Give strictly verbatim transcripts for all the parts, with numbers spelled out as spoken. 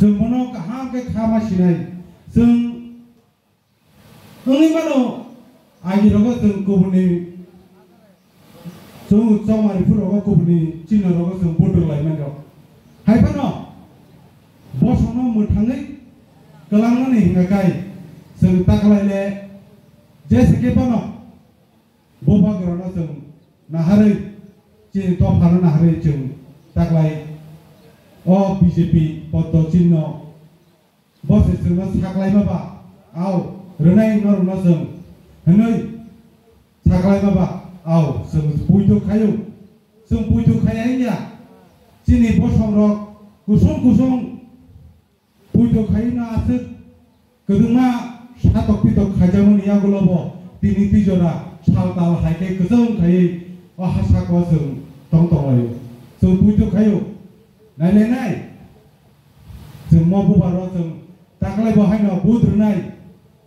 Chwng bono kaham khe kha ma sinai. Chwng wngwi mano, agi rogo chwng kubuni, chwng chongmari phuru rogo kubuni chini rogo chwng butur lai mano. Hai phano bosongno mwthangwi kwlangnani hingka kai chwng taklaile jese khe phano bubagrano chwng naharwi, chini dophano naharwi chwng taklai o B J P poddo chinno bo se chwngno saklaima ba, au, rwnai norokno chwng hwnwi saklaima ba, au, chwng puitu khaio. Chwng puitu khaiya wngya, chini bosongrok kusung kusung puitu khaina aswk kwdwngma satok pitok khaijakmani yagulo bo tini twijora sal tal hai khe kwchwng khaiwi o ha saka o chwng tong tong laio. Chwng puitu khaio, nailainai. Chwng mo bubar o chwng taklai bo haino vote rwnai,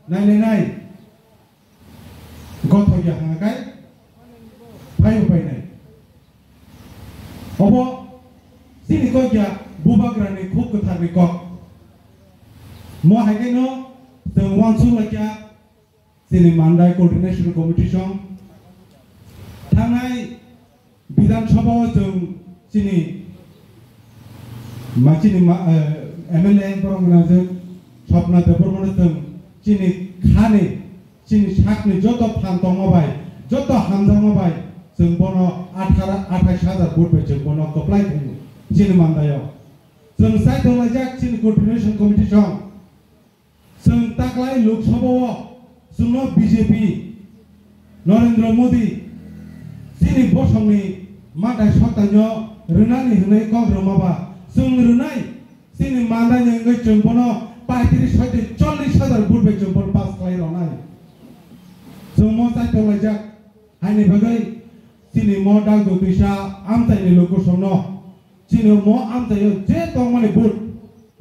nailainai. Gothok ya hwnka kai phai phai nai. Obo chini kok ya bubagrani khuk kwtharni kok. Mo hai khe no chwng uansuk lai kha chini Mandai Coordination Committee song. Thangnai Bidhan Sabha o chwng chini ma chini ma, eh, M L A borok mwnajwk Swapna Debbarma no chwng chini khani chini sakni joto phan tongma bai, joto hamjakma bai chwng bono atharo, athais hajar vote bai chwng bono kwplai khaio chini Mandai o. Chwng sai tonglaijak chini Coordination Committee song. Chwng taklai Lok Sabha o chwngno B J P Narendra Modi chini bosongni matai sotaino rwnani hwnwi kok rwma ba chwng rwnai chini Mandai ni wngwi chwng bono paitris soi chollish hajar vote bai chwng bono pass khlai rwnai. Chwng mo chai tonglaijak haini bagwi chini mo dagdo twisa amchaini lukusongno chini mo amchaio je tongmani vote,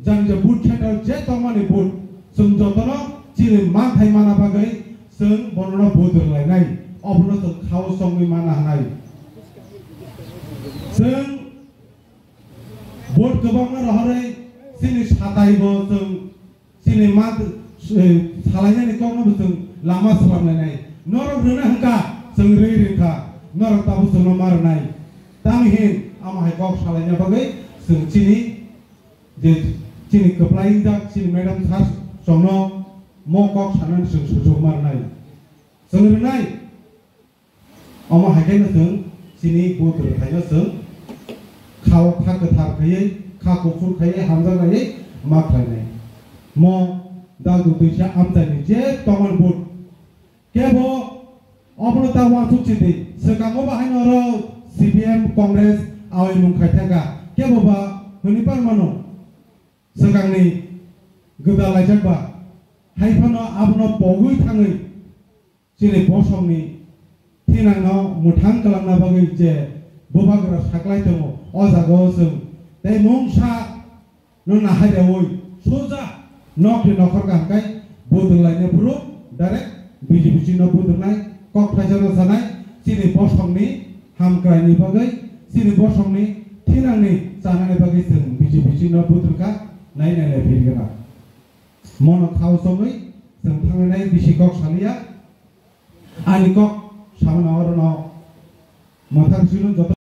jani je vote center je tongmani vote, chwng jotono chini manthai mana bagwi chwng bonono vote rwlainai, obono chwng khao songwi mana hwnai. Chwng vote kwbangma rohorwi chini sataibo chwng chini ma, eh, salainani kokno bo chwng lama swlamlainai. Norok rwna hwnkha chwng rwi rwkha, norok tabuk chwngno ma rwnai. Tamo hin amo hai kok salaina bagwi chwng chini je chini kwplai wngjak chini madam sir chwngno mo kok sanani chwng suchuk ma rwnai. Chwng rwnai. Omo hai khe no chwng chini vote rwthaino chwng kha o kha kwthar khaiwi, kha kuphur khaiwi, hamjak laiwi ma khlainai. Mo dagdo twisa amchaini je tongmani vote. Kebo obono ta uansuk chidi, swkango bo haino oro C P M, Congress awi mung khai thangkha. Kebo ba hwnwi pan mano, swkangni gwdal laijak ba. Hai phano abono pogwi thangwi chini bosongni thinangno mwthang kwlangna bagwi je bubagra saklai tongo, o jagao chwng tei mungsa no nahai rwi soja nokni nokhor kaham khai budwk laina phuru direct B J P chini no budwknai, kok thaisa no sanai, chini bosongni hamkraini bagwi, chini bosongni thinangni chanani bagwi chwng B J P chini no budwk kha, nai nai lai phirgana. Mono khao chongwi chwng thangnai bisi kok saliya. Ani kok samano orono mwthang sino joto